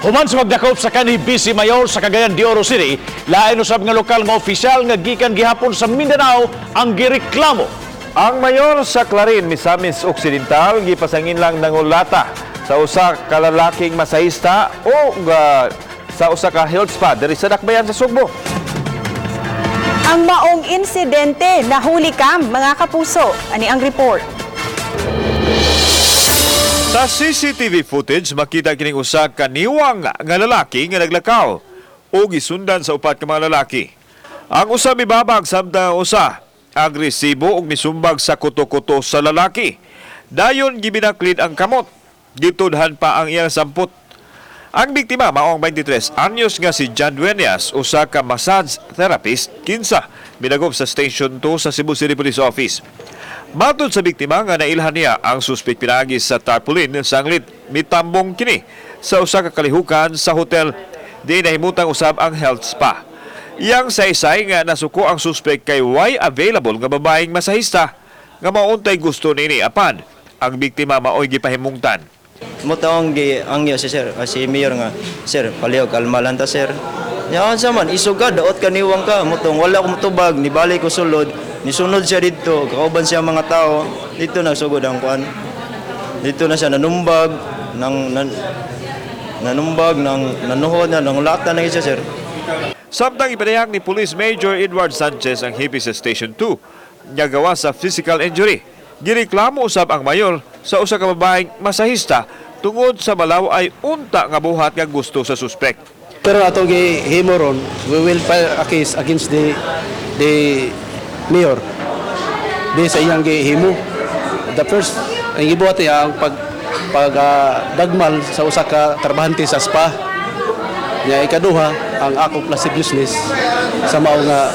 Human sa magdakop sa kanhi Vice Mayor sa Cagayan de Oro City, lain usab nga lokal nga opisyal nga gikan gihapon sa Mindanao ang gireklamo. Ang mayor sa Clarin, Misamis Occidental, gipasangin lang nangulata sa usa ka lalaking masahista o sa usa ka health spa diri sa Dakbayan sa Sugbo. Ang maong insidente nahuli kam, mga kapuso. Ani ang report. Sa CCTV footage, makita kining usa ka niwang nga lalaki nga naglakaw o gisundan sa upat ka mga lalaki. Ang usa mibabag samtang ang usa agresibo ug misumbag sa kuto-kuto sa lalaki. Dayon gibinaklid ang kamot. Gitudhan pa ang iyang sampot. Ang biktima mao ang 23 anyos nga si John Dueñas, usa ka massage therapist, kinsa midagop sa Station 2 sa Cebu City Police Office. Matod sa biktima nga nailhan niya ang suspect pinaagi sa tarpaulin sanglit mitambong kini sa usa ka kalihukan sa hotel di nahimutang usab ang health spa. Iyang saysay nga nasuko ang suspect kay way available nga babaeng masahista nga mauntay gusto nini apan ang biktima maoy gipahimungtan. Mao tong gi angyo si sir, si mayor nga, "Sir, palihog kalma lang ta, sir." Ya unsa man isog ka, daot ka, niwang ka, mao tong wala ko motubag, nibalik ko sulod, nisunod siya didto, kauban siya mga tao, didto nagsugod ang kuan. Didto na siya nanumbag, nang nan, nanumbag, nang nanuhod na, nangulata na siya, sir. Samtang ipanayag ni Police Major Edward Sanchez, ang hepe sa Station 2, nga gawas sa physical injury, gireklamo usab ang mayor sa usa ka babaeng masahista tungod sa malaw-ay unta nga buhat nga gusto sa suspect. Pero ato gihimo ron, we will file a case against the mayor. Di sa iyang gihimo. The first, ang gibuhat niya ang pag pag dagmal sa usa ka trabahante sa spa. Nya ikaduha, ang act of lasciviousness sa mao nga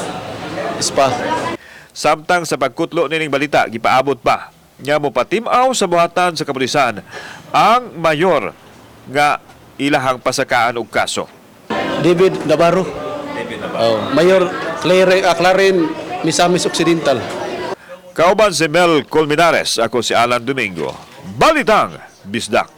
spa. Samtang sa pagkutlo nining balita, gipaabot pa nga mopatim-aw sa buhatan sa kapulisan ang mayor nga ilahang pasakaan og kaso. David Navarro. David Navarro. Oh, Mayor Clare, Clarin, Misamis Occidental. Kauban si Mel Colmenares, ako si Alan Domingo. Balitang Bisdak.